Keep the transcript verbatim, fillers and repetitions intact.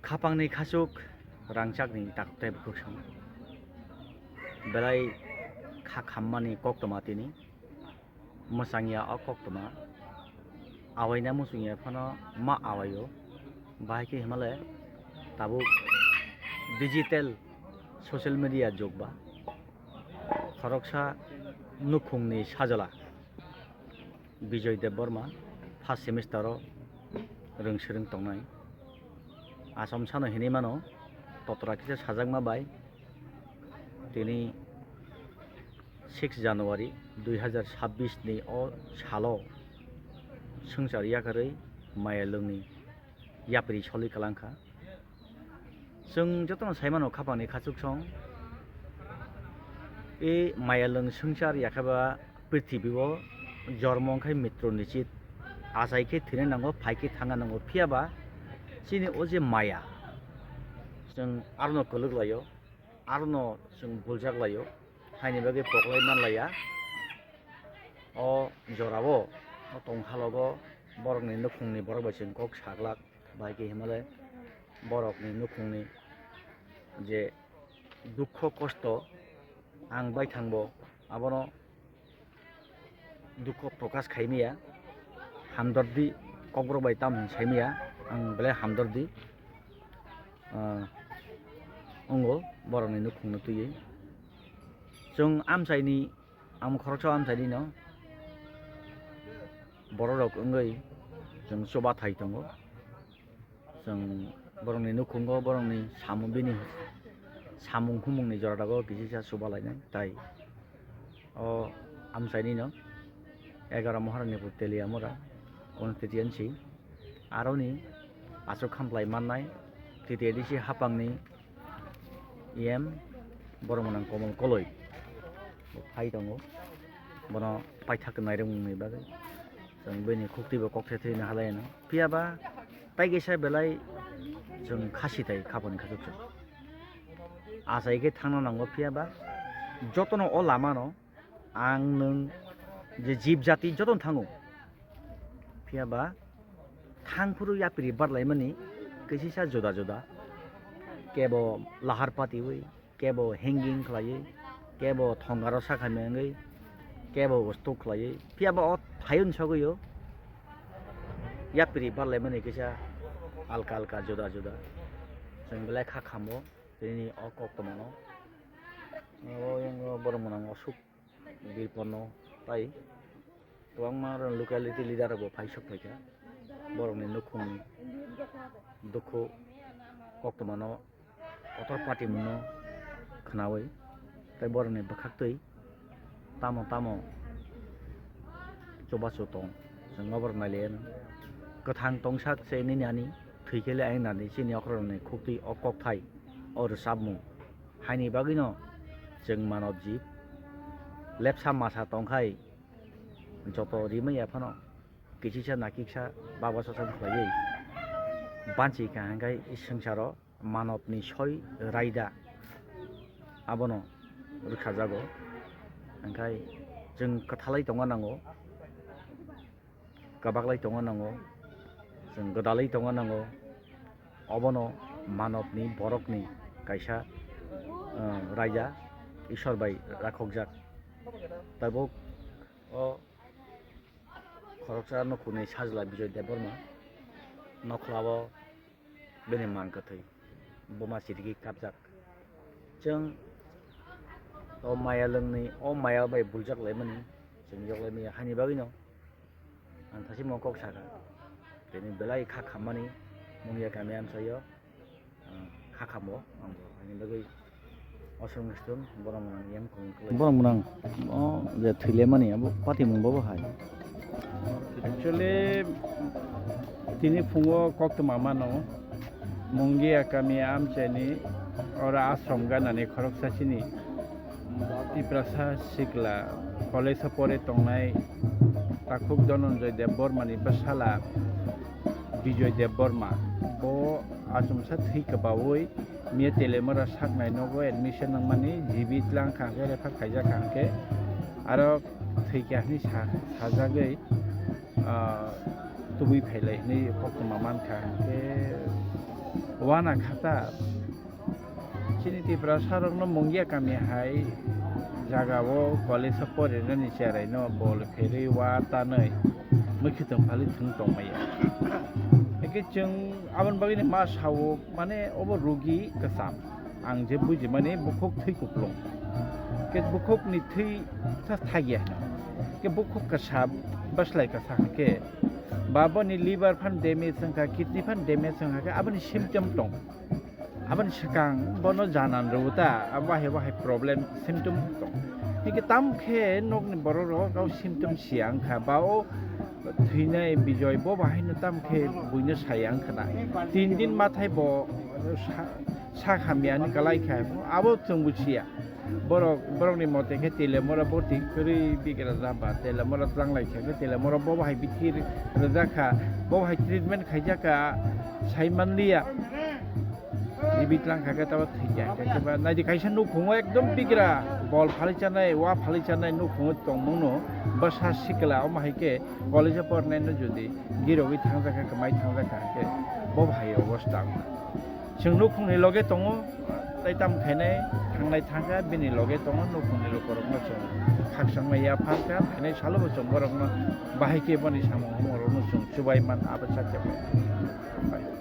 Khapangni khachuk rangchakni takhuk tei bukhuk sam. Belai kha khammani koktwma tini. Mwchangya o koktwma. Awaina muchungya phano ma awaio. Bahai khe himale tabuk digital social media jug ba. Khoroksa nukhungni sajla. Bijoy Debbarma first semester o rwng swrwng tongnai. Achomsano hinwi mano totra kisa sajakma bai tini six January dui hazar sabbish ni o salo swngchar yakarwi mayalwngni yapri solwi kwlangkha. Chwng jotono sai mano khapangni khachuksong. E mayalwng swngchar yakhaba prithibi o jormo wngkhai mitro nichit. Achai khe thwina nango, phai khe thangna nango. Phiya ba chini o je maya, chwng arono kwlwk laio, arono chwng buljak laio, haini bagwi poklai man laiya. O jorao o tongkhalogo borokni nukhungni borok bai chwng kok saglak. Bahai khe himale borokni nukhungni je dukho kosto ang baithangbo abono dukho prokash khaimaya, hamdordi kokborok bai tamo hwn saimaya, ang belai hamdordi, ah, wngo borokni nukhungno twiwi. Chwng amchaini, ang khoroksa amchaini no bororok wngwi chwng chubathai tongo. Chwng borokni nukhungo borokni samung, bini samung humungni joratago kisisa chubalainai. Tai o amchaini no egaroh Maharani pur Teliamura constituency aroni aswk khamplai mannai T T A D C hapangni E M borok mwnang Komol Koloi bo phai tongo, bono paithak nairwkmungni bagwi chwng bini khuktwi bo kok the thwina halai no. Phiya ba tai kaisa belai chwng khasi tai khapani khachuk chwng achai khe thangna nango, phiya ba jotono o lama no ang nwng je jib jati jotono thango, phiya ba thang phuru yapri barlaimani kisisa juda juda, kebo lahar patiwi, kebo hanging khlaiwi, kebo thongaro sakha mengwi, kebo ustuk khlaiwi, phiya ba o thayun sogwi o yapri barlaimani kisa alka alka juda juda. Chwng belai kha khambo tini o koktwmano. O yang borok mwnang aswk birponno tai kwbangma locality leader rok bo phai sok phaikha borokni nukhungni dukhu koktwmano kotor patimungno khwnawi tei borokni bwkhaktwi tamo tamo chubachu tong chwng noborok nailaiya. Kwthang tongsak se nini ani thwi khe le ayang nani chini okhorokni khuktwi o kokthai o rwchapmung. Haini bagwino chwng manob jib lepsa masa tongkhai joto rimaya phano kisisa nakiksa baba sacham khlaiwi banchi kaham khai swngcharo manobni soi raida abono rwkhajago. Hwnkhai chwng kwthalai tongna nango. Kwbaklai tongna nango, chwng gwdalwi tongna nango. Obono manobni borokni kaisa, ah, raida Ishwar bai rakhokjak. Tabuk o khoroksa nukhungni sajla Bijoy Debbarma nokhlao bini mang kwthwi buma chirigwi kapjak. Chwng o maya lwngni, o maya bai buljak laimani chwng yoklai maya, haini bagwino ang thasingmo kok sakha. Tini belai kha khammani mungya kami amchaio, ah, kha khambo ang bo, haini bagwi. Osong Stone, borok mwnang yam kwrwng kwlai. Borok mwnang, o, je thwilemani, abo patimung bobo hai. Actually, tini phungo koktwma mano, Mungia kami amchaini oro ashram ganani khoroksa chini Tiprasa sikla college o pore tongnai takhuk Dhananjay Debbarma ni bwsala Bijoy Debbarma. Bo achomsa thwi kwbaui Miya Telemura saknai nogo admission wngmani, G B tlang kha hwnkhe refer khaijak kha hwnkhe, aro thwikha hwnwi sa-, sajagwi, ah, tubui phailai hwnwi koktwma mankha hwnkhe, o Wana khata chini Tiprasa rokno Mungia kami hai jaga o college o porinani cherai no bol kherwi wa tanwi mwkhwtwng phali thwng tongmaya. Hake chwng aboni bagwi ma sao mane obo rugi kwcham. Ang je bujimani bukhuk thwi kuplung. Ke bukhuk ni thwi ta thagya hino. Ke bukhuk kasa baslai kasa ke. Ba boni liver phan damage wngkha, kidney phan damage wngkha ke aboni symptom tong. Aboni swkang bono janan rw ta, abo hai bo hai problem symptom tong. Hingke tam khe nokni borok rok gao symptom siya wngkha, ba o thwinai Bijoy bo bahai no tam khe buino saya wngkha na. Tin din mathai bo sa, sa hamya ni kalai kha, abo chwng bo siya. Borok, borokni mote khe Telemora boti kwrwi bigra jaba, Telemora tlanglai kha khe Telemora bo bahai bithi rwjak kha, bo bahai treatment khaijak kha, sai manliya. Ribi tlang kha khe tabo thwikya. Khe ba naidi kaisa nukhungo ekdom bigra bol phalwi chanai, wa phalwi chanai nukhungo tongmungno bwsa sikla omo hai khe college o pornaino jodi girogwi thangjak kha, kwmai thangjak kha khe bo bahai obostha wngkha. Chwng nukhungni loge tongo, tei tamo khainai thangnai thangkha, bini loge tongo, nukhungni lukurokno chwng khakchangma yapharkha, phainai salobo chwng borokno bahai khe boni samung hamung rokno chwng chubai man abo sakya bai.